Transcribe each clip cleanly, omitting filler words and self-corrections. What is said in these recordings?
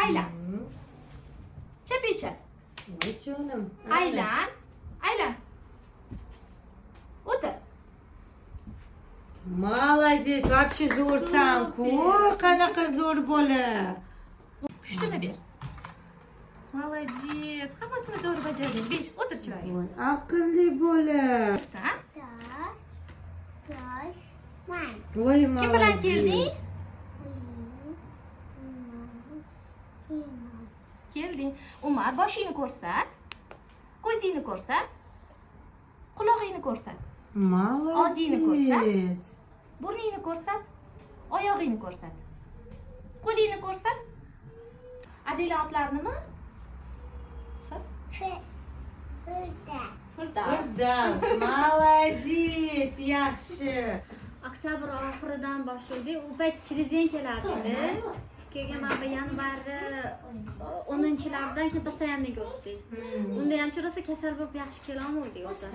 Aylan. Chap, chap. Voy, jonim. Aylan, aylan, o'tir. Молодец, вообще zo'rsan-ku. Qanaqa zo'r bola. Pushtini ber. Молодец, hammasini to'g'ri bajarding. Besh, o'tir chiroyli. Voy, aqlli bola. San Plus, one. Voy, kim bilan молодец. Kelding? Two, Kelding. Umar, boshingni ko'rsat, ko'zingni ko'rsat, qulog'ingni ko'rsat. Og'zingni ko'rsat. Молодец. Burningni ko'rsat, oyog'ingni ko'rsat, qo'lingni ko'rsat. Adanglar otlari nima? Three, Firdaus. Firdaus. Firdaus, молодец, yaxshi. Oktyabr oxiridan boshladik. U payt через день kelardi. Keyin mana bu yanvarni 10-laridan keyin постоянный ga o'tdik. Unda ham rosa kasal bo'lib, yaxshi kelolmadik o'zi.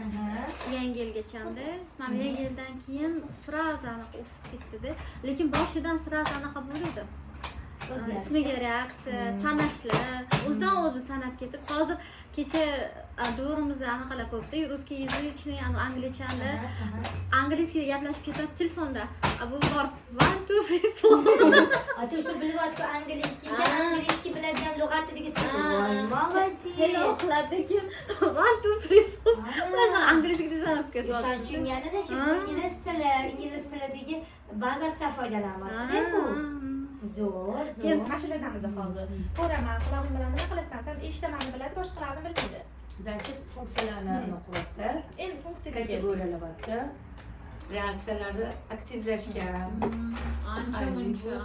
Yangi yilgachamda. Mana yangi yildan keyin сразу anaqa o'sib ketdida. Lekin boshidan сразу anaqa bo'ldi. Ismiga reaksiya, sanashlar, o'zidan o'zi sanab ketib, hozir kecha двор imizda anaqalar ko'pda, русскоязычный, англичан lar английский gaplashib ketadi telefonda. A bu borib one, two, three, four. А то, что bilyapti английский ga, А. английский biladigan lug'atidagi so'z. А. Voy, молодец. Hello qiladi, keyin one, two, three, four. Mana shunaqa английский da sanab O'shaning ketyapti. uchun yanada А. ingliz tili, ingliz tilidagi bazasidan foydalanyapti bu. Zo'r, Keyin zo'r. Mana shulardamiz hozir. Ko'raman, qulog'ing bilan nima qilasan? San eshitamanni biladi, boshqalarni bilmaydi. Значит, funksiyalarni nima qilyapti? Endi funksiyaga keldik. Kategoriyalayapti. Reaksiyalari aktivlashgan. Ancha muncha.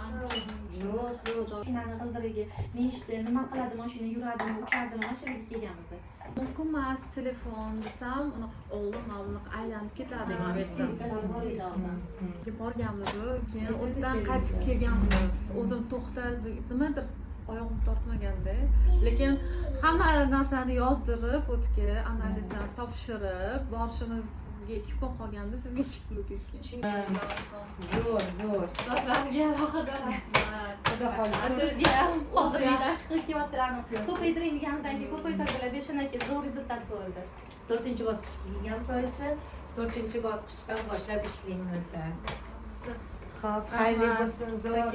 Zo'r, zo'r. Mashinani g'ildiragi nechta, nima qiladi, mashina yuradimi, uchadimi, mana shularga kelganmiz. Mumkin emas telefon desam, uni oldin mana bunaqa aylanib ketadi mana bu yerda. Borganmiz, keyin u yerdan qaytib kelganmiz. O'zim to'xtadi, nimadir oyog'im tortmaganda, lekin hamma narsani yozdirib, o'tga analizlarni topshirib, borishimizga 2 kun qolganda sizga keldik. Zo'r, zo'r. Do'stlarga alohida rahmat. Xudo xohlasa. Sizga ham hozir yaxshi qilib kelyaptilarmi? Ko'paytiring deganimizdan keyin ko'paytirdilar, o'shandan keyin zo'r результат bo'ldi. To'rtinchi bosqichga kelganmiz oyisi. To'rtinchi bosqichdan boshlab ishlaymiz. Xo'p, xayrli bo'lsin, zo'r.